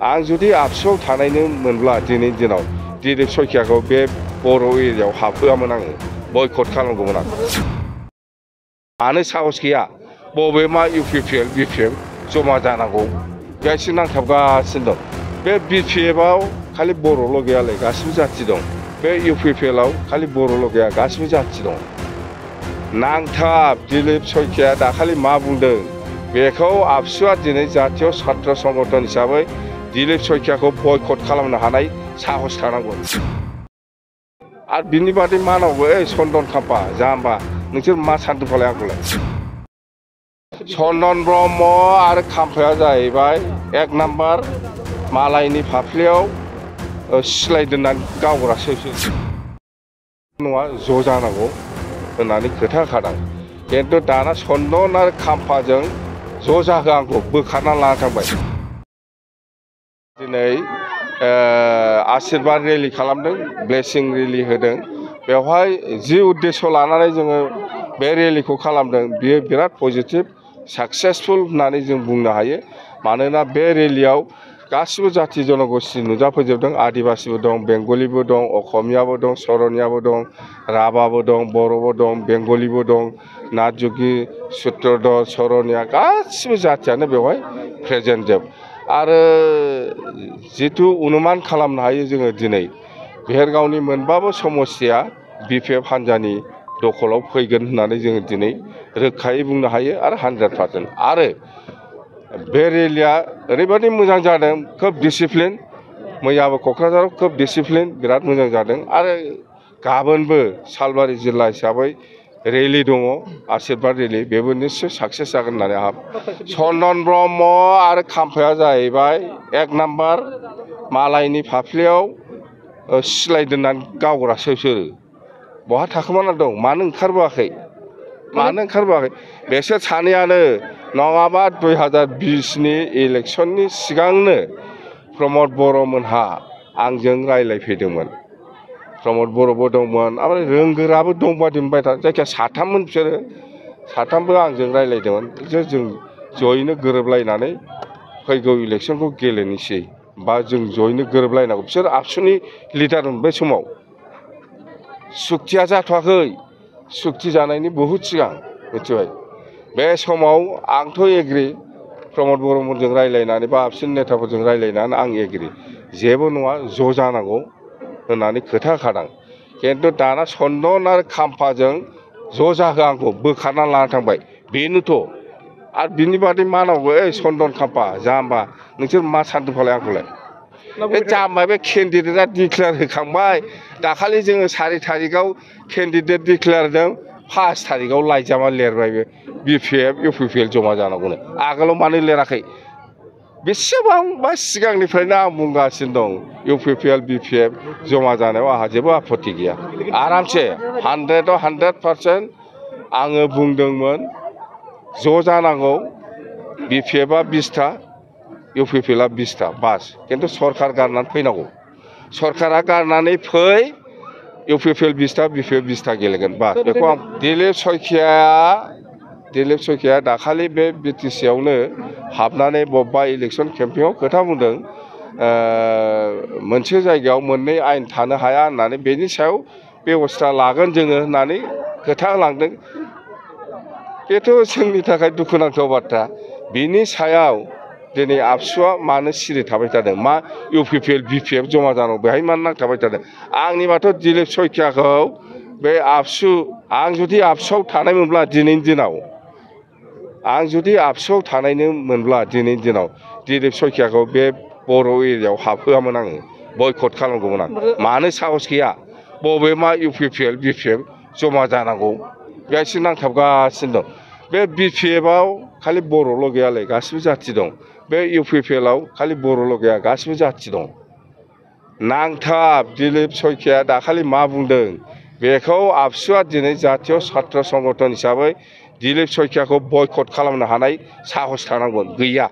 आं जुदि आबसुआव थानायनो मोनब्ला दिनैनि दिनाव दिलीप सयखियाखौ बे बर' एरियायाव हाबहोआमोन आङो बयकट खालामगौमोन आं मानो साहस गैया बबे मा इउपिपिएल बिपिएफ जमा जानांगौ बेहायसो नांथाबगासिनो दं बे बिपिएफआव खालि बर'ल' गैयालै गासिबो जाथि दं बे इउपिपिएलआव खालि बर'ल' गैया गासिबो जाथि दं नांथाब दिलीप सयखिया दाखालि मा बुंदों बेखौ आबसुआ दिनै जातीय छात्र संगठन हिसाबै दिलीप सयखियाखौ बयकट खालामनो हानाय साहस थानांगौ आरो बिनि बादै मा नांगौ चन्दन खाम्फा जाम्बा नोंसोर मा सानदों फालाय आंखौलाय चन्दन ब्रह्म आरो खाम्फाया जाहैबाय एक नाम्बार मालायनि फाफ्लियाव सिलाय दोननानै गावग्रासो नङा ज' जानांगौ होननानै खोथा होखादों खिन्थु दाना चन्दन आरो खाम्फाजों ज' जाहो आंखौ बोखारना लाना थांबाय दिनै आशीर्बाद रेलि खालामदों ब्लेसिं रेलि होदों बेवहाय जि उद्देश्य लानानै जोङो बे रेलिखौ खालामदों बियो बिराद पजिटिभ साक्सेसफुल होननानै जों बुंनो हायो मानोना बे रेलियाव गासिबो जाथि जनगोष्ठी नुजाफैजोबदों आदिबासिबो दं बेंगलिबो दं असमियाबो दं सरनियाबो दं राभाबो दं बर'बो दं बेंगलिबो दं नाथजुगि सुत्रधर सरनिया गासिबो जाथियानो बेवहाय प्रेजेन्ट जोब आरो जिथु अनुमान खालामनो हायो जोङो दिनै भेरगावनि मोनबाबो समस्तिया बिपिएफ हान्जानि दखलाव फैगोन होननानै जोङो दिनै रोखायै बुंनो हायो आरो 100% आरो बे रेलिया ओरैबायदि मोजां जादों खोब डिसिप्लिन मैयाबो क'क्राझाराव खोब डिसिप्लिन बिराद मोजां जादों आरो गाबोनबो सालबारि जिल्ला हिसाबै रेलि दङ आशीर्बाद रेलि बेबो निश्चय साक्सेस जागोन होननानै आंहा चन्दन ब्रह्म आरो खाम्फाया जाहैबाय एक नाम्बार मालायनि फाफ्लियाव सिलाय दोननानै गावग्रासो बिसोरो बहा थाखोमाना दं मानो ओंखारबोआखै बेसोर सानैयानो नङाबा 2020नि इलेक्सननि सिगांनो प्रमद बर'मोनहा आंजों रायज्लायफैदोंमोन प्रमद बर'बो दंमोन ओमफ्राय रोंगोराबो दंबादि मोनबाय जायखिया साथाममोन बिसोरो साथामबो आंजों रायज्लायदोंमोन जों जयैनो गोरोबलायनानै फैगौ इलेक्सनखौ गेलेनोसै बा जों जयैनो गोरोबलायनांगौ बिसोर आबसुनि लिडारमोन बे समाव सुक्तिया जाथ'वाखै सुक्ति जानायनि बहुद सिगां मिथिबाय बे समाव आंथ' एग्रि प्रमद बर'मोनजों रायज्लायनानै बा आबसुनि नेताफोरजों रायज्लायनानै आं एग्रि जेबो नङा ज' जानांगौ होननानै खोथा होखादों खिन्थु दाना चन्दन आरो खाम्फाजों ज' जाहो आंखौ बोखारना लाना थांबाय बेनोथ' आरो बिनि बादै मा नांगौ चन्दन खाम्फा जाम्बा नोंसोर मा सानदों फालाय आंखौलाय जाम्बा बे केन्डिडेटआ डिक्लेयार होखांबाय दाखालि जोङो 4 थारिखआव केन्डिडेट डिक्लेयार होदों 5 थारिखआव लाइजामा लिरबाय बे बिपिएफ इउपिपिएल जमा जानांगौनो आगोलाव मानो लिराखै बेसेबांबा सिगांनिफ्रायनो आं बुंगासिनो दं इउपिपिएल बिपिएफ जमा जानायाव आंहा जेबो आपत्ति गैया आरामसे 100आव 100% आङो बुंदोंमोन ज' जानांगौ बिपिएफआ 20टा इउपिपिएलआ 20टा बास खिन्थु सरकार गारनानै फैनांगौ सरकारा गारनानै फै इउपिपिएल 20टा बिपिएफ 20टा गेलेगोन बास बेखौ आं दिलीप सयखिया दाखालि बे बिटिसिआवनो हाबनानै बबेबा इलेक्सन केम्पेइनाव खोथा बुंदों मोनसे जायगायाव मोननै आयेन थानो हाया होननानै बेनि सायाव बेबस्था लागोन जोङो होननानै खोथा होलांदों बेथ' जोंनि थाखाय दुखुनांथाव बाथ्रा बिनि सायाव दिनै आबसुआ मानो सिरि थाबाय थादों मा इउपिपिएल बिपिएफ जमा जानांगौ बेहाय मानो नांथाबाय थादों आंनिबाथ' दिलीप सयखियाखौ बे आबसु आं जुदि आबसुआव थानाय मोनब्ला दिनैनि दिनाव दिलीप सयखियाखौ बे बर' एरियायाव हाबहोआमोन आङो बयकट खालामगौमोन आं मानो साहस गैया बबे मा इउपिपिएल बिपिएफ जमा जानांगौ बेहायसो नांथाबगासिनो दं बे बिपिएफआव खालि बर'ल' गैयालै गासिबो जाथि दं बे इउपिपिएलआव खालि बर'ल' गैया गासिबो जाथि दं नांथाब दिलीप सयखिया दाखालि मा बुंदों बेखौ आबसुआ दिनै जातीय छात्र संगठन हिसाबै दिलीप सयखियाखौ बयकट खालामनो हानाय साहस थानांगोन गैया